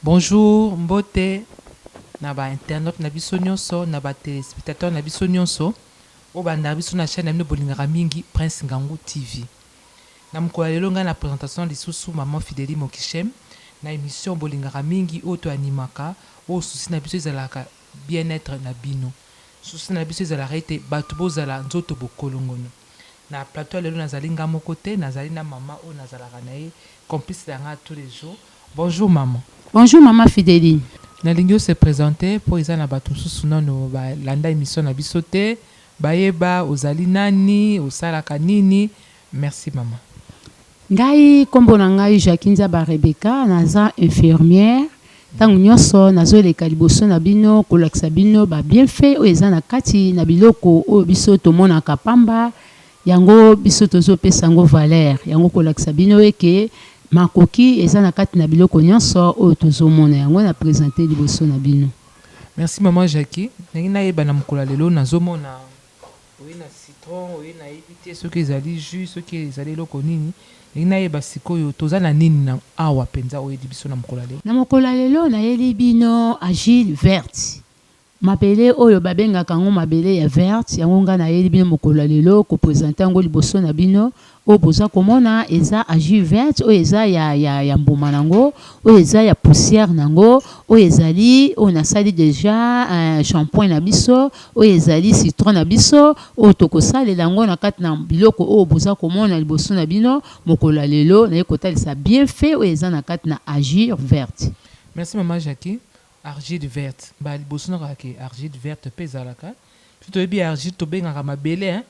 Bonjour, mbote na ba internautes na biso nyonso, na ba téléspectateurs na biso nyonso oyo bandaka biso na chaîne na bino bolingaka mingi, Prince Ngangu TV. Na mokolo ya lelo, ngai na présentation lisusu Maman Fideli Mokishem na émission bolingaka mingi oyo toanimaka, oyo souci na biso ezalaka bien-être na bino. Souci na biso ezalaka ete bato bozala nzoto bokolongono. Na plateau ya lelo, nazali nga moko te, nazali na mama oyo nazalaka na ye complice na nga tous les jours. Bonjour maman. Bonjour Maman Fidéline. Nalingi ose présenter mpo eza na bato mosusu nano balanda émission na biso te, bayeba ozali nani, osalaka nini. Merci mama. Ngai nkombo na ngai Jacques Nzaba Rebecca, naza infirmière. Ntango nyonso nazoleka liboso na bino kolakisa bino babienfait oyo eza na kati na biloko oyo biso tomonaka pamba, yango biso tozopesa yango valeur, yango kolakisa bino eke makoki eza na kati na biloko nyonso oyo tozomona, yango na présente liboso na bino. Merci Maman Jackie. Ndenge nayeba, na mokolo ya lelo nazomona oye na citron, oye nayebi te soki ezali jus, soki ezali eloko nini. Ndenge nayeba sikoyo toza na nini na awa mpenza oyedi biso na mokolo ya lelo? Na mokolo ya lelo, nayeli bino argile verte, mabele oyo babengaka yango mabele ya verte. Yango ngai nayeli bino mokolo ya lelo koprésenter yango liboso na bino. Oyo boza komona eza argile verte, oyo eza ya mbuma nango, oyo eza ya poussière nango, oyo ezali oyo nasali déjà shampoing na biso, oyo ezali citron na biso, oyo tokosalela yango na kati na biloko oyo boza komona liboso na bino. Mokolo ya lelo naye kotalisa bienfait oyo eza na kati na argile verte. Merci Mama Jackie. Argile verte, ba liboso na kaka ke argile verte mpe ezalaka biso toyebi argile, tobengaka mabele, hein,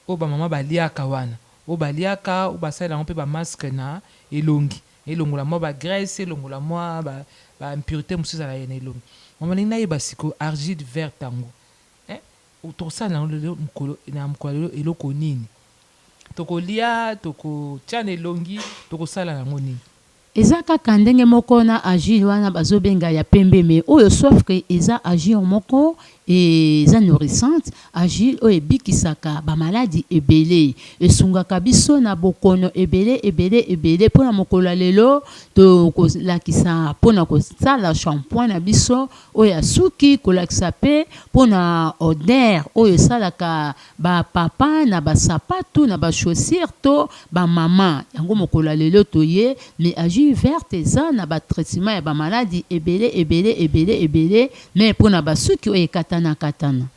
oyo bamama baliaka wana, oyo baliaka, oyo basalela yango mpe bamasque na elongi, elongola mwa bagraisse, elongola mwa baimpureté mosusu ezala ye na elongi. Mama, ndenge nayeba sikoyo argile verte yango, tosala yango lelo na mokolo ya lelo eloko nini? Tokolia, tokotia na elongi, tokosala yango nini? Eza kaka ndenge moko na argile wana bazobenga ya pembe, mais oyo, sauf que eza argile moko eza nourrissante, argile oyo ebikisaka bamaladi ebele, esungaka biso na bokono ebele ebele ebele. Mpona mokolo ya lelo, tokolakisa mpona kosala shampoing na biso oyo ya suki, kolakisa mpe mpona odeur oyo esalaka bapapa na basapatu, na bachaussure to bamama. Yango mokolo ya lelo toye. Mais argile verte eza na batraitement ya bamaladi ebele ebele ebele ebele, mais mpona basuki oyo ekatana katana.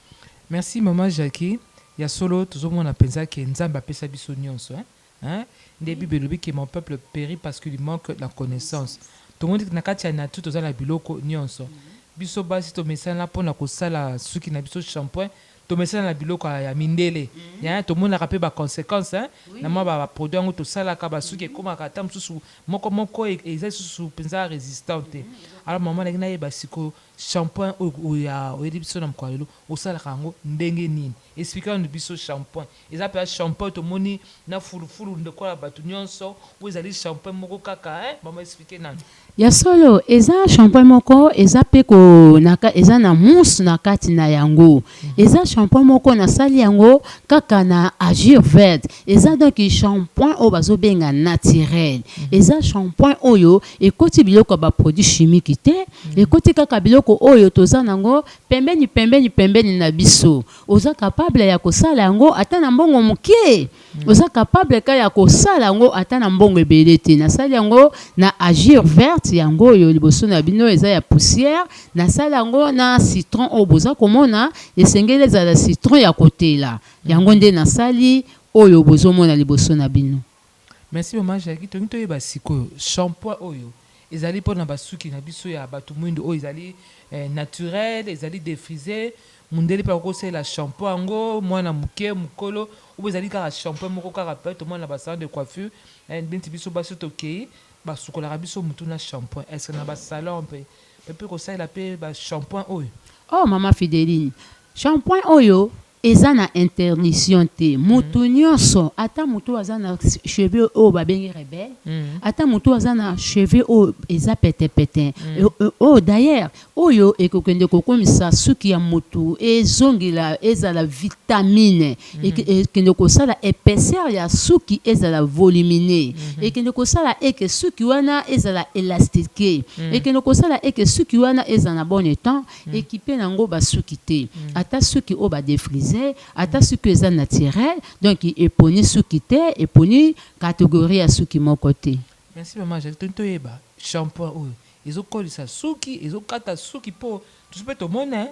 Merci Mama Jackie. Ya solo, tozomona mpenza ke Nzambe apesa biso nyonso, hein? Hein? Nde Bible elobi ke mon peuple périt parce qu'il manque la connaissance. Tomoni na kati ya nature toza na biloko nyonso. Biso basi tomesana mpona kosala suki na biso shampoing, tomesana na biloko ya mindele ya tomonaka mpe baconséquence, hein? Na mwa baproduit yango tosalaka basuki ekomaka ata mosusu moko moko eza lisusu mpenza résistant te. Alors mama, ndenge nayeba sikoyo shampoing oyo oyebi biso na mokolo ya lelo, osalaka yango ndenge nini? Explique nanu biso. Shampoing eza mpenza shampoing tomoni na fulufulu ndekola bato nyonso, oyo ezali shampoing moko kaka, hein? Mama, explique nanu. Ya solo, eza shampoing moko eza mpe eza na mousse na kati na yango. Eza shampoing moko nasali yango kaka na argile verte. Eza donc shampoing oyo bazobenga naturel. Eza shampoing oyo ekoti biloko ya baproduit chimique te, ekoti kaka biloko oyo toza nango pembeni pembeni pembeni na biso. Oza capable ya kosala yango ata na mbongo moke, oza capable ka ya kosala yango ata na mbongo ebele te. Nasali yango na argile verte, yango oyo liboso na bino eza ya poussière. Nasali yango na citron oyo boza komona, esengeli ezala citron ya kotela. Yango nde nasali oyo bozomona liboso na bino. Merci Mama Jackie. Tolingi toyeba sikoyo shampoing oyo ezali mpona basuki na biso ya bato mwindu, oyo ezali naturel, ezali défrisé, mondele mpe akokosalela shampoing yango, mwana moke, mokolo, oyo ezali kaka shampoing moko kaka mpe tomona na basalon de coiffure, neti biso basi tokei basukolaka biso motu na shampoing. Est ce na basalon mpe kosalela mpe bashampoing oyo? Oh mama Fideline, shampoing oyo. Eza na interdiction te. Mutu nionso, ata mutu oyo aza na cheveux oyo babengi rebelle, ata mutu oyo aza na cheveux oyo eza pete pete, oyo d'ailleurs oyo ekokende kokomisa suki ya mutu ezongela ezala vitamine, ekende kosala epaisseur ya suki ezala volumineux, ekende kosala eke suki wana ezala elastique, ekende kosala eke suki wana ezala na bon etat. Ekipe na ngo ba suki te ata suki oyo ba defriser ata suki oyo eza naturel donc eponi suki te eponi categorie ya suki moko te. Merci maman Jackie tolingi toyeba shampoing oyo ezo kolisa suki ezo kata suki po biso pe tomona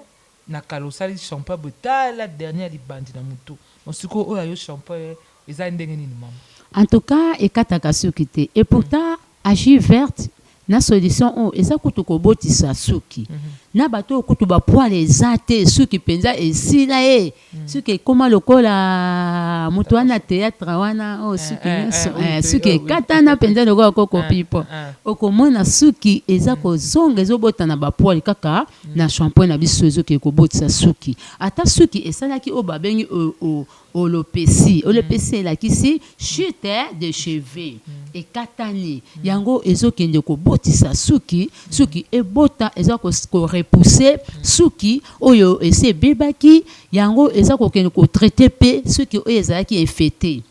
na kala osali shampoing boye tala dernier ya libandi na mutu bon sikoyo oyo ya yo shampoing eza ndenge nini maman? En tout cas ekataka suki te et pourtant Agir verte na solution oyo eza kutu kobotisa suki na bato oyo kutu ba poils eza te suki penza esila ye suki ekoma lokola mutu wana theatre wana oyo suki nionso suki ekatana penza lokola koko pipo okomona suki eza kozonga ezobota na ba poils kaka na shampoing na biso ezokende kobotisa suki ata suki esalaki oyo babengi Olopesi, olopesi elakisi chute de cheveux ekatani, yango ezo kende kobotisa suki, suki ebota eza ko repousser suki oyo esi ebebaki, yango eza kokende ko traiter pe suki oyo ezalaki infecte,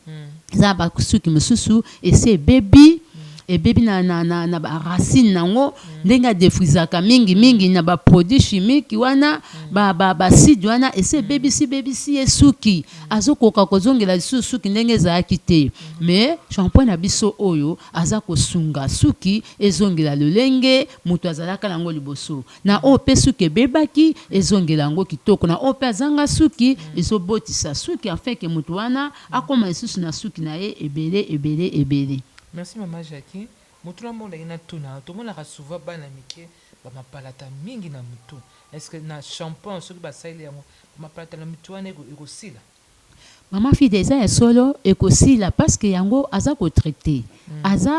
eza na ba suki mosusu esi ebebi, ebebi na ba racines nango ndenge a defrisaka mingi mingi na ba produits chimiques wana ba acide wana esi ebebisi bebisi ye suki azokoka kozongela lisusu suki ndenge ezalaki te mais shampoing na biso oyo aza kosunga suki ezongela lolenge moto azalaka nango liboso na oyo pe suki ebebaki ezongela yango kitoko na oyo pe azanga suki ezobotisa suki afin que moto wana akoma lisusu na suki na ye ebele ebele ebele. Merci maman Jackie, motuna moko nalingi natuna yo, tomonaka souvent bana mike ba mapalata mingi na mutu, est ce que na shampoing soki basaleli yango ba mapalata na mitu wana ekosila? Maman Fida eza ya solo ekosila parce que yango aza ko traite aza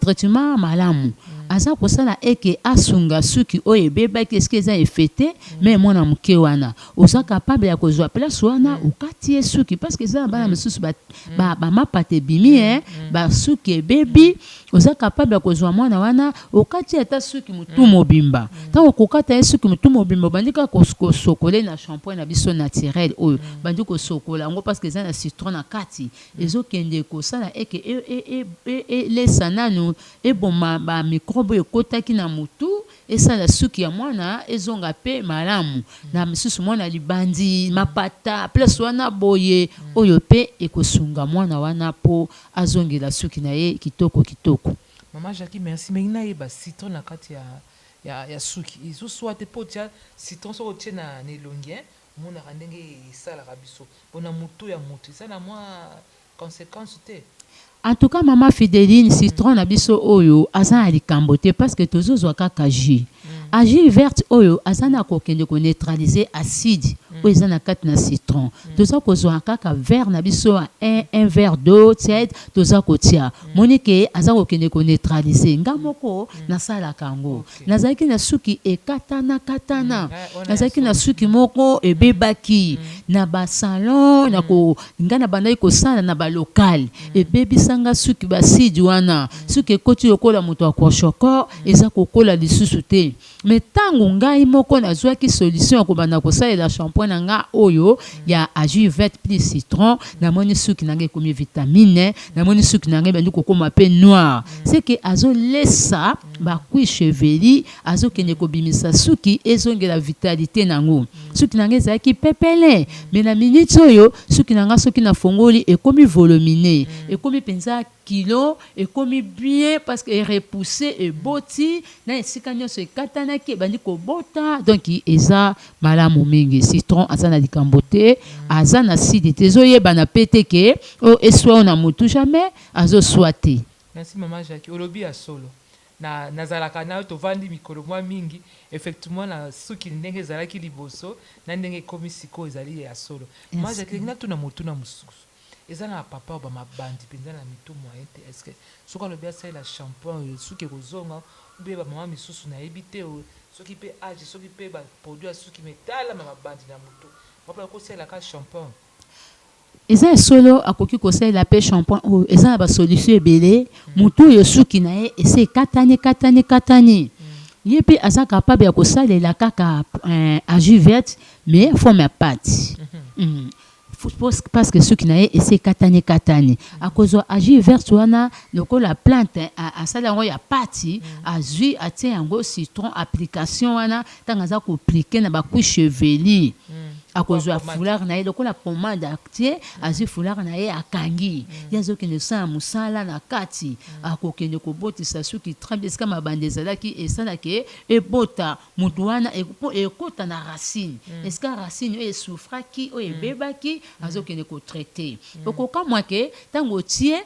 traitement malamu aza kosala eke asunga suki oyo ebebaki esika eza infecte mais mwana muke wana oza capable ya kozua place wana okati ye suki parce que eza na bana misusu ba mapata ebimi eh ba suki ebebi Oza capable ya kozua mwana wana okati ye ata suki mutu mobimba tango okokata ye suki mutu mobimba obandi kaka kosokola ye na shampoing na biso naturel oyo obandi kosokola yango parce que eza na citron na kati ezo kende kosala eke elesa nanu eboma ba microbe oyo ekotaki na mutu esala suki ya mwana ezonga pe malamu na misusu mwana libandi mapata place wana boye oyo pe ekosunga mwana wana po Azongela suki na ye kitoko kitoko. Maman Jackie merci mais nayeba citron na kati ya suki ezo swa te po otia citron soki otie na elongi hein omonaka ndenge esalaka biso pona mutu ya mutu eza na mwa consequence te? En tout cas maman Fideline citron na biso oyo aza na likambo te parce que tozo zwa kaka jus Agile verte oyo aza na kokende ko neutraliser acide oyo eza na kati na citron. Toza kozua kaka verre na biso ya un, un verre d'eau tiède toza kotia. Moni ke aza kokende ko neutraliser. Nga moko nasalaka yango. Nazalaki na suki ekatana katana. Nazalaki na suki moko ebebaki na ba salon na ko nga nabandaki kosala na ba local. Ebebisa nga suki ba acide wana. Suki ekoti lokola moto ya kwashiorkor. Eza kokola lisusu te mais tangu ngai moko nazuaki solution ya kobanda kosalela shampoing na nga oyo ya agir verte plus citron namoni suki na nga ekomi vitamine namoni suki na nga ebandi kokoma pe noir ce que azolesa ba cuir chevelu azokende kobimisa suki ezongela vitalite nango suki na nga ezalaki pepele mais na minute oyo suki na nga soki nafongoli ekomi volumineux ekomi penza Kilo ekomi bien parce que e repousser eboti na esika nionso ekatanaki ebandi kobota donc eza malamu mingi citron aza na likambo te aza na acide te ezo yebana pe te ke oh esua yo na mutu jamais azo sua te. Merci maman Jackie olobi ya solo na nazalaka nayo tovandi mikolo mwa mingi effectivement na suki ndenge ezalaki liboso na ndenge ekomi sikoyo ezali ya solo maman Jackie nalingi natuna motuna mosusu Eza na ba papa oyo ba mabandi penza na mitu moyen te est ce que soki alobi asalela shampoing oyo suki ekozonga ou bien ba maman misusu nayebi te soki pe age soki pe ba produit ya suki mais tala ma mabandi na mutu. Papa kosalelaka shampoing. Eza ya solo, akoki kosalela mpe shampoing oyo eza na basolution ebele. Motu oyo suki na ye esi ekatani katani katani, ye mpe aza capable ya kosalela kaka argile verte, mais forme ya pâte, parce que suki na ye esi ekatani katani. Akozwa argile verte wana lokola plante, asali yango ya pâte, azwi, atie yango citron. Application wana, ntango aza koappliquer na bacuir chevelu, akozwa foulard na ye lokola pomade, atie, azwi foulard na ye, akangi ye, azokende kosala mosala na kati. Akokende kobotisa suki très bien. Esika mabanda ezalaki, esalaki ebota motu wana mpo ekota na racine. Esika racine oyo esouffraki, oyo ebebaki, azokende kotraiter. Okokamwa ke ntango otie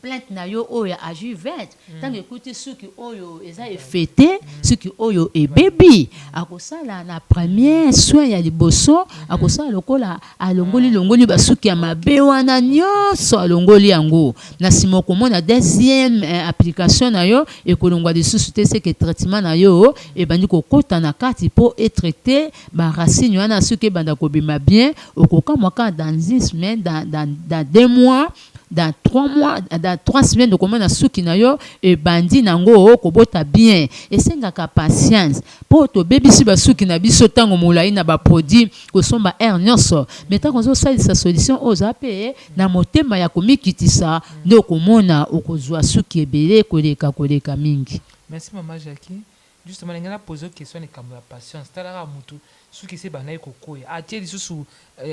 plante na yo oyo ya argile verte, ntango ekuti suki oyo eza efete, suki oyo ebebi, akosala na premier soin ya liboso, akosala lokola alongoli longoli basuki ya mabe wana nyonso, alongoli yango. Na nsima okomona deuxième application na yo ekolongwa lisusu te. Seke traitement na yo ebandi kokota na kati mpo etraiter baracine wana, suki ebanda kobima bien. Okokamwa kaka dans une semaine, dans 2 mois, dans 3 mois, dans 3 semaines, okomona suki na yo ebandi nango kobota bien. Esengaka patience mpo tobebisi basuki na biso ntango molai na baproduit kosomba aire nyonso. Mais ntango ozosalisa solution oyo, oza mpe na motema ya komikitisa, nde okomona okozwa suki ebele koleka koleka mingi. Merci, mama Jackie. Justement, ndenge na pose question, likambo ya patience, talaka motu soki esi ebandaki kokoya, atie lisusu,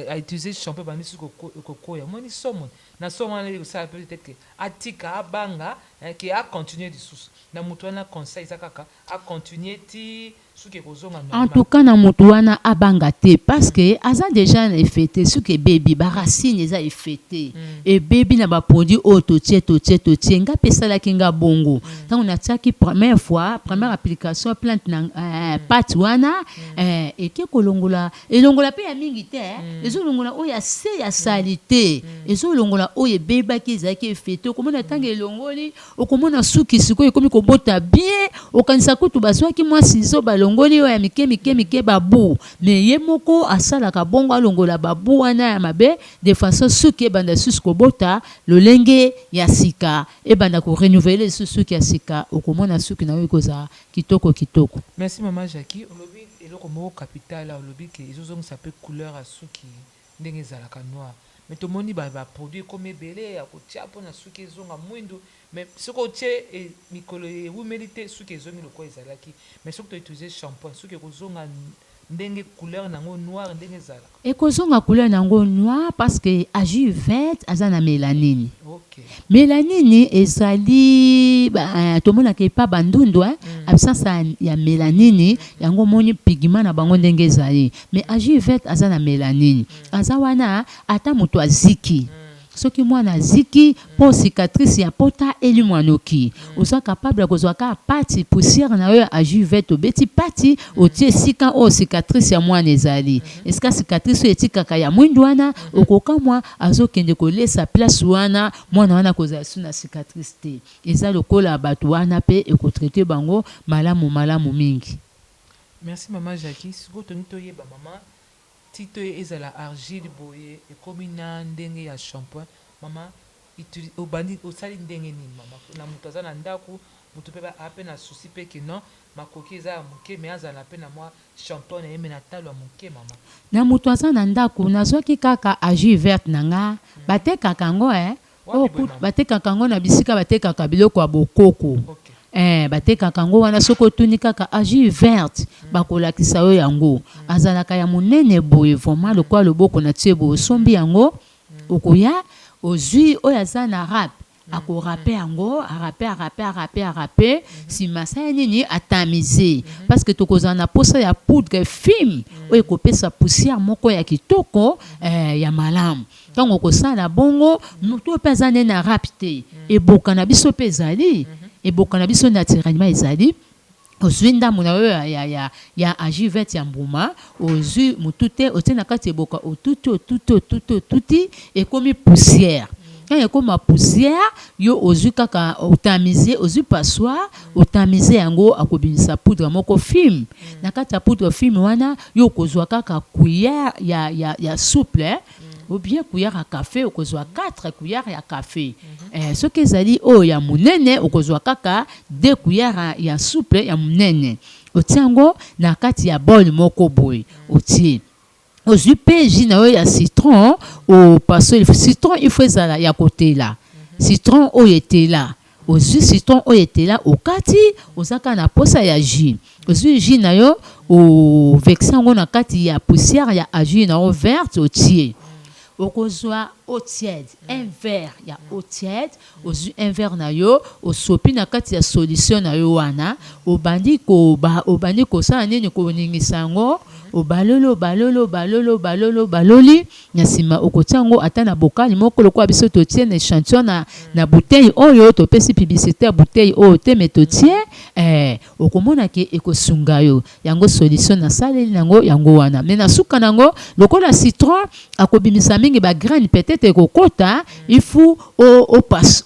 autiliser shampoing, ebandi lisusu kokoya, omoni somo na somo wana ekosala peut-être ke atika, abanga ke acontinue lisusu. Na motu wana, conseil eza kaka acontinue ti soki ekozonga. En tout cas, na motu wana, abanga te, parce que aza déjà na effete. Soki ebebi, baracine eza effete, ebebi na baproduit oyo totie totie totie. Nga mpe esalaki nga bongo. Ntango natiaki première fois, première application, plante na pâte wana, eke kolongola, elongola mpe ya mingi te, ezolongola oyo ya se ya sali te, ezolongola oyo ebebaki, ezalaki effete. Okomona ntango elongoli, okomona suki sikoyo ekomi kobota bien. Okanisa kutu bazwaki mwa ciseau, balongoli oyo ya mike mike mike, babu. Mais ye moko asalaka bongo, alongola babu wana ya mabe de façon suki ebanda lisusu kobota lolenge ya sika, ebanda korenouveler lisusu suki ya sika. Okomona suki na yo ekozala kitoko kitoko. Merci, mama Jackie. Olobi eloko moko capital. Olobi ke ezozongisa mpe couleur ya suki ndenge ezalaka noir. Mais tomoni baproduit ekomi ebele ya kotia mpona suki ezonga mwindu, mais soki otie, mikolo ewumeli te, suki ezongi lokola ezalaki. Mais soki toutiliser shampoing, suki ekozonga ndenge couleur nango noir ndenge ezalaka? Ekozonga couleur nango noir, parce que argile verte aza na mélanine. Mélanine ezali tomonaka epa bandundu, absence ya mélanine, yango omoni pigment na bango ndenge ezali. Mais argile verte aza na mélanine, aza wana. Ata moto aziki, soki mwana aziki mpo cicatrice ya pota elimwa noki, oza capable ya kozwa kaka pâte, poussière na yo ya argile verte, obeti pâte, otie esika oyo cicatrice ya mwana ezali, esika cicatrice oyo etikaka ya mwindu wana. Okokamwa, azokende kolesa place wana, mwana wana kozala su na cicatrice te. Eza lokola bato wana mpe ekotraiter bango malamu malamu mingi. Merci, mama Jackie. Sikoyo tolingi toyeba, mama, ti to ezala argile boye ekomi na ndenge ya shampoing, mama, obandi osali ndenge nini, mama? Na moto aza na ndako, moto mpe ape na souci mpe ke non, makoki eza ya moke, mais azala mpe na mwa shampoing na ye, mais na talo ya moke, mama. Na moto aza na ndako, nazwaki kaka argile verte na nga. Batekaka yango Wapi boye, mama? Batekaka yango na bisika batekaka biloko ya bokoko. Batekaka yango wana. Soki otuni kaka argile verte, bakolakisa yo yango. Azalaka ya monene boye, vraiment lokola loboko na tie boye. Osombi yango, okoya, ozwi oyo aza na râpe, akorâper yango, arâper, arâper, arâper, arâper. Nsima asala nini? Atamiser, parce que tokozala na posa ya poudre fine oyo ekopesa poussière moko ya kitoko, ya malamu. Ntango okosala bongo, motu oyo mpe aza nde na râpe te, eboka na biso mpe ezali, eboka na biso naturellement ezali. Ozwi ndambo na yo ya argile verte ya mbuma, ozwi motu te, otie na kati eboka, otuti, otuti, otuti, otuti, ekomi poussière. Quand ekoma poussière, yo ozwi kaka otamiser, ozwi passoire, otamiser yango, akobimisa poudre moko fine. Na kati ya poudre fine wana, yo okozwa kaka cuillère ya soupe, eh? Ou bien cuillère ya café, okozwa 4 cuillère ya café. Soki ezali oyo ya monene, okozwa kaka 2 cuillère ya soupe ya monene. Otie yango na kati ya bol moko boye, otie. Ozwi mpe jus na yo ya citron, opasoli citron. Il faut ezala ya kotela, citron oyo etela. Ozwi citron oyo etela, okati, oza kaka na posa ya jus, ozwi jus na yo, overser yango na kati ya poussière ya argile na yo verte, otie. Okozwa eau tiède, un verre ya eau tiède. Ozwi un verre na yo, osopi na kati ya solution na yo wana, obandi koba, obandi kosala nini? Koningisa yango, obaloli, obaloli, obaloli, obaloli, obaloli. Na nsima okotia yango ata na bokali moko lokola biso totie na échantillon na bouteille oyo. Topesi publicité ya bouteille oyo te, mais totie. Okomona ke ekosunga yo. Yango solution nasaleli yango, yango wana. Mais na suka nango, lokola citron akobimisa mingi bagraine, peut-être ekokota, il faut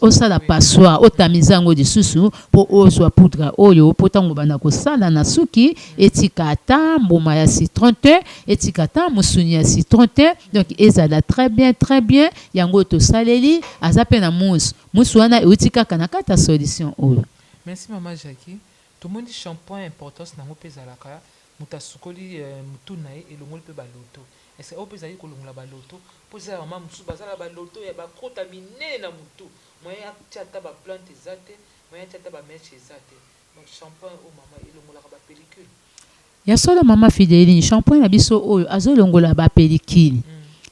osala passoire, otamiza yango lisusu mpo ozwa poudre oyo, mpo ntango banda kosala na suki, etika ata mbuma ya citron te, etika ata mosuni ya citron te. Donc ezala très bien, très bien. Yango oyo tosaleli aza mpe na mousse. Mousse wana euti kaka na kati ya solution oyo. Merci, mama Jackie. Tomoni shampoing, importance nango mpe ezalaka moto asukoli motu na ye, elongoli mpe baloto. Ese oyo mpe ezali kolongola baloto, mpo eza mama mosusu baza na baloto ya bakota minene na motu, moyen atia ata baplante eza te, moyen atia ata bamèche eza te. Donc shampoing oyo, mama, elongolaka bapellicule? Ya solo, mama Fideline. Shampoing na biso oyo azolongola bapellicule,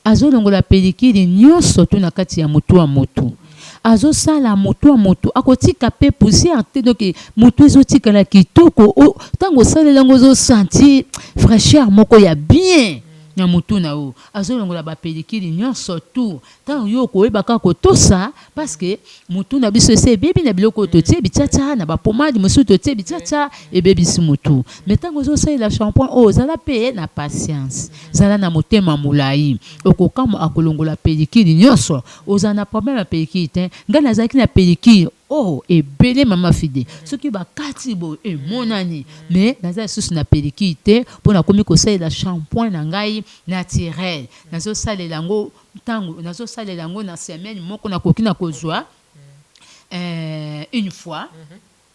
azolongola pellicule nyonso tu na kati ya motu ya motu. Azosala motu ya motu akotika mpe poussière te. Donc motu ezotikala kitoko. Ntango osalela yango, ozosentir fraîcheur moko ya bien na motu na yo. Azolongola bapellicule nyonso tu. Ntango yo okoyeba kaka kotosa, parce que motu na biso ese ebebi na biloko oyo totie bitiatia na bapomade mosusu, totie bitiatia, ebebisi motu. Mais ntango ozosalela shampoing oyo, ozala mpe na patience, zala na motema molai, okokamwa, akolongola pellicule nyonso. Ozala na problème ya pellicule te. Ngai nazalaki na pellicule oh ebele, mama Fide. Soki bakati boye, emonani. Mais naza lisusu na pellicule te, mpo nakomi kosalela shampoing na ngai naturel. Nazosalela yango, ntango nazosalela yango na semaine moko, nakoki na kozwa une fois,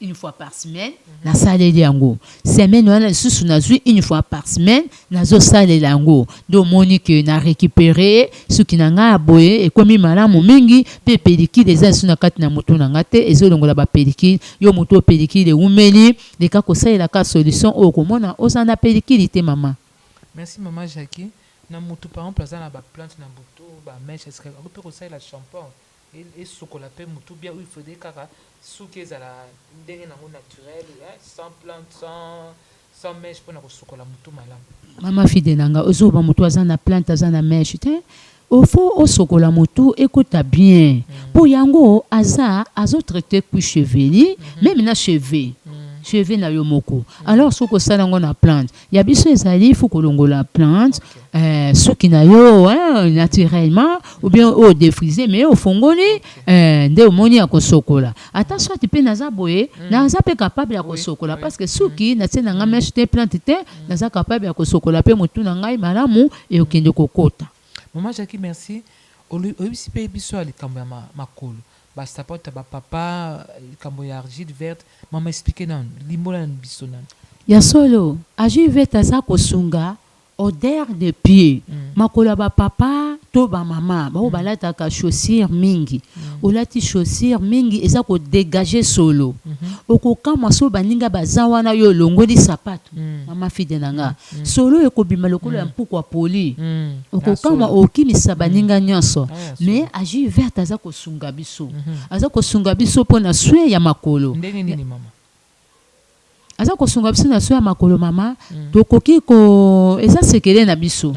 une fois par semaine. Nasaleli yango semaine wana, lisusu nazwi une fois par semaine, nazosalela yango. Nde omoni ke na récupéré suki na ngai ya boye, ekomi malamu mingi. Mpe pellicule eza lisusu na kati na motu na ngai te. Ezolongola bapellicule. Yo motu oyo pellicule ewumeli, leka kosalelaka solution oyo, komona oza na pellicule te, mama. Merci, mama Jackie. Na motu, par exemple, aza na baplante na butu, bamèche, est-ce akoki mpe kosalela shampoing esukola mpe motu bien, ou il faudrait kaka suki ezala ndenge nango naturel, sans plante, sans mèche, mpona kosukola motu malamu? Mama Fide na nga, ozoba motu aza na plante, aza na mèche te, ofo osokola motu ekota bien, mpo yango aza azotraite cuir chevelu, même na cheveux, cheveux na yo moko. Alors soki osala yango na plante ya biso, ezali faut kolongola plante. Suki na yo, hein, naturellement, ou bien oyo défrisé, mais ofongoli, nde omoni ya kosokola. Ata soit mpe naza boye, naza mpe capable ya kosokola, parce que suki natie na nga mèche te, plante te, naza capable ya kosokola mpe motu na ngai malamu, ekokende kokota. Mama Jackie, merci. Oyebisi mpe biso ya likambo ya makolo, basapato ya bapapa, likambo ya argile verte. Mama, explique nanu, limbola nanu biso nanu. Ya solo, argile verte aza kosunga odeur de pied, makolo ya bapapa to bamama bao balataka chaussure mingi. Olati chaussure mingi, eza kodégage solo. Okokamwa so baninga baza wana, yo olongoli sapato, mama Fide na nga, solo ekobima lokola ya mpuku ya poli. Okokamwa, okimisa baninga nyonso. Mais argile verte aza kosunga biso, aza kosunga biso mpona soin ya makolo. Ndenge nini, mama? Aza kosunga biso na soin ya makolo, mama. Tokoki ko eza sekele na biso.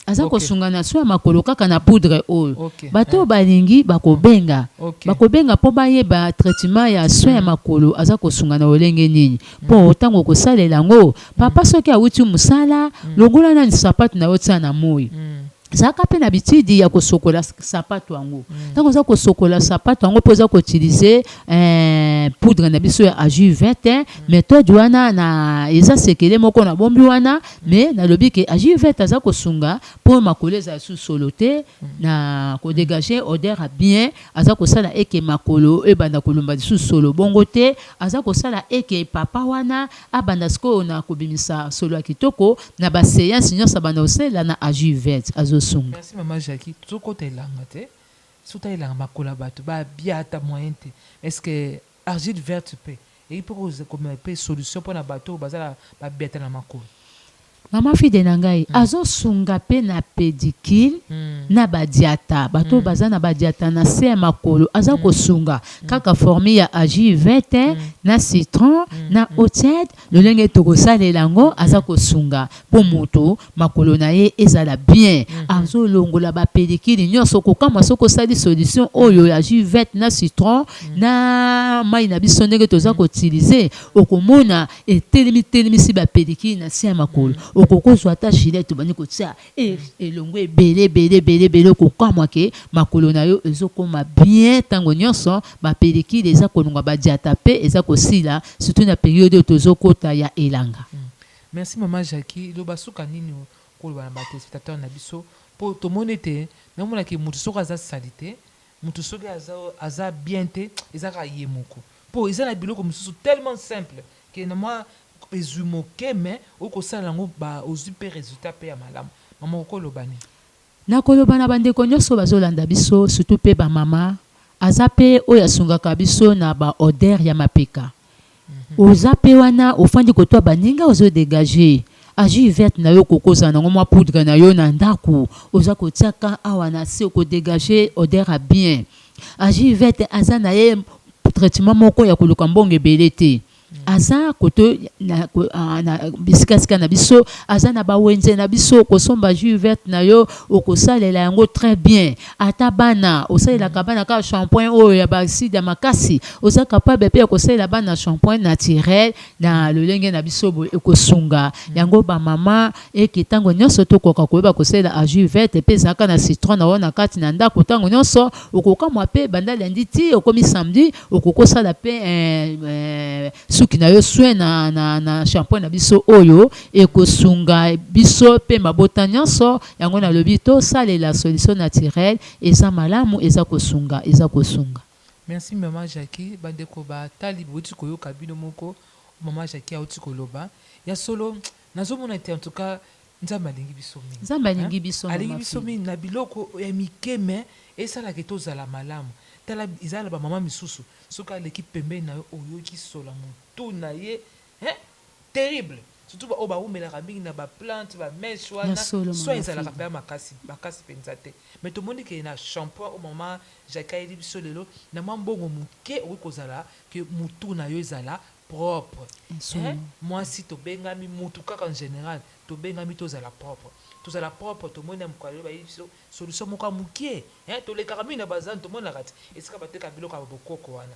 Aza kosunga na soin ya makolo kaka na poudre oyo. Bato oyo balingi bakobenga, bakobenga mpo bayeba traitement ya soin ya makolo aza kosunga na lolenge nini. Mpo ntango okosalela yango, papa, soki awuti mosala, longola nani sapato na yo, tia na moi. Zalaka mpe na habitude ya kosokola sapato yango. Ntango oza kosokola sapato yango mpo oza koutiliser poudre na biso ya argile verte, méthode wana na eza sekele moko na bombi wana. Mais nalobi ke argile verte aza kosunga mpo makolo ezala susu solo te, na kodégager odeur ya bien. Aza kosala eke makolo ebanda kolumba lisusu solo bongo te. Aza kosala eke papa wana abanda sikoyo na kobimisa solo ya kitoko na baséance nyonso abanda kosalela na argile verte, azosunga. Merci, mama Jackie. Tozokota elanga te, soki elanga, makolo ya bato babia ata moyen te. Est ce que argile verte mpe eyi mpe komema mpe solution mpona bato oyo baza babiata na makolo? Mama fide na ngai, azosunga mpe na pédicure na badiata, bato oyo baza na badiata na se ya makolo. Aza kosunga kaka formule ya argile verte na citron na eau tiède, lolenge tokosalela yango. Aza kosunga mpo moto makolo na ye ezala bien. Azolongola bapédicure nyonso. Kokamwa soki osali solution oyo ya jus verte na citron na mai na biso, ndenge toza koutiliser, okomona etelemi telemisi bapédicure na se ya makolo. Okokozwa ata Gillette, obandi kotia elongo ebele ebele ebele ebele. Okokamwa ke makolo na yo ezokoma bien ntango nyonso. Bapédicure eza kolongwa, badiata mpe eza kosila, surtout na période oyo tozokota ya elanga. Merci, mama Jackie. Loba suka, nini koloba na batéléspectateur na biso? Mpo tomoni ete namonaki motu soki aza sali te, motu soki aza bien te, eza kaka ye moko, mpo eza na biloko mosusu tellement simple ke na mwa ezwi moke, mais okosala yango, ozwi mpe résultat mpe ya malamu. Mama, okoloba nini? Nakoloba na bandeko nyonso bazolanda biso, surtout mpe bamama, aza mpe oyo asungaka biso na baodeur ya mapeka. Oza mpe wana, ofandi kotoa baninga, ozodégage argile verte na yo. Kokozala nango mwa poudre na yo na ndako, oza kotiaka awa na se, okodégage odeur ya bien. Argile verte aza na ye traitement moko ya koluka mbongo ebele te. Aza koto na bisikasika na biso, aza na bawenze na biso. Kosomba jus verte na yo, okosalela yango très bien. Ata bana, osalelaka bana kaka shampoing oyo ya baacide ya makasi, oza capable mpe ya kosalela bana shampoing naturel na lolenge na biso boye, ekosunga yango. Bamama, eke ntango nyonso tokoka koyeba kosalela argile verte mpe ezalaka na citron na yo na kati na ndako ntango nyonso. Okokamwa mpe banda lundi ti okomi samedi, okokosala mpe suki na yo soin na shampoing na biso oyo ekosunga biso mpe mabota nyonso. Yango nalobi, tosalela solution naturelle, eza malamu, eza kosunga, eza kosunga. Merci, mama Jackie. Bandeko batali, bouti koyoka bino moko mama Jackie auti koloba ya solo. Nazomona ete en tout cas Nzambe alingi biso mingi. Nzambe alingi biso. Alingi biso mingi na biloko ya mike, mais esalaka tozala malamu. Tala, eza na bamama misusu, soki aleki pembeni na yo, oyoki sola motu na ye, terrible, surtout baoyo bawumelaka mingi na baplante, bamèches wana. So ezalaka mpenza makasi makasi mpenza te. Mais tomoni ke na shampoing oyo mama Jackie ayeli biso lelo, na mwa mbongo moke, okoki kozala ke motu na yo ezala propre. Mwasi tobengami, mutu kaka en général tobengami tozala propre, tozala propre. Tomoni na mokolo bayebi biso solution moko ya mokie. Tolekaka mingi na bazani, tomonaka ti esika bateka biloko ya bokoko wana.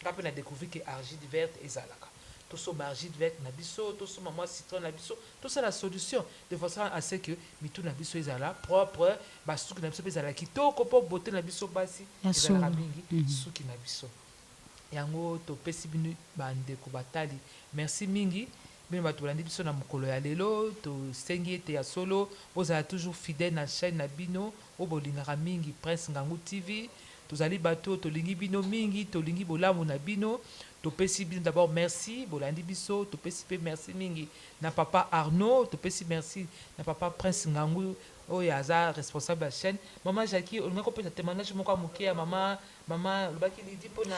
Nga mpe na découvrir ke argile verte ezalaka. Tosomba argile verte na biso, tosomba mwa citron na biso, tosala solution de façon à ce que mitu na biso ezala propre, basuki na biso mpe ezala kitoko, mpo beauté na biso basi ezalaka mingi suki na biso. Yango topesi bino, bandeko batali, merci mingi. Bino bato bolandi biso na mokolo ya lelo, tosengi ete ya solo bozala toujours fidèle na chaîne na bino oyo bolingaka mingi, Prince Ngangu TV. Tozali bato tolingi bino mingi, tolingi bolamu na bino. Topesi bino d'abord merci bolandi biso. Topesi mpe merci mingi na papa Arnaud, topesi merci na papa Prince Ngangu oyo aza responsable ya chaîne. Mama Jackie, olingaki kopesa témoignage moko ya moke ya mama olobaki Lidi mpona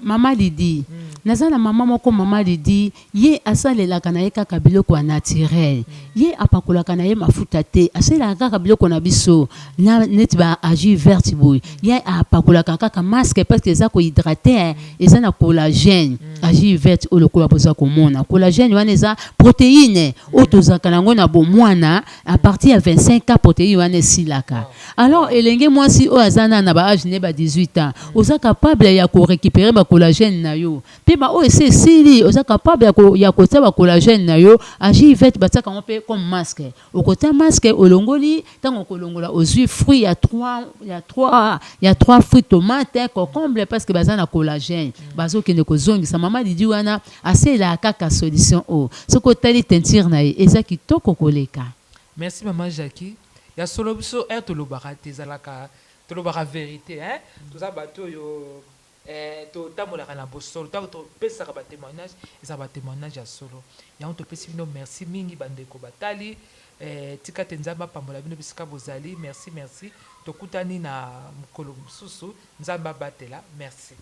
Mama Lidi. Naza na mama moko, mama Lidi. Ye asalelaka na ye kaka biloko ya naturel. Ye apakolaka na ye mafuta te, asalelaka kaka biloko na biso na neti ba argile verte boye. Ye apakolaka kaka masque parce que eza kohydrater, eza na collagène. Argile verte oyo lokola boza komona, collagène wana eza protéine oyo tozalaka nango na bomwana. À partir ya 25 ans, protéine wana esilaka. Alors elenge mwasi oyo aza na ba âge ne ba 18 ans, oza capable ya korécupérer bacollagène na yo. Mpe baoyo esi esili, oza capable ya kotia bacollagène na yo. Argile verte batiaka yango mpe comme masque. Okotia masque, olongoli. Ntango okolongola, ozwi fruit ya 3 ya 3 ya 3 fruits: tomate, concombre, parce que baza na collagène. Bazokende kozongisa. Mama Didi wana aselaka kaka solution oyo. Soki otali teinture na ye, eza kitoko koleka. Merci, mama Jackie. Ya solo, biso ere tolobaka te, ezalaka tolobaka vérité, hein? Toza bato oyo totambolaka na bosolo. Ntango topesaka batémoignage, eza batémoignage ya solo. Yango topesi bino merci mingi, bandeko batali. Tika te Nzambe apambola bino bisika bozali. Merci, merci. Tokutani na mokolo mosusu. Nzambe abatela. Merci.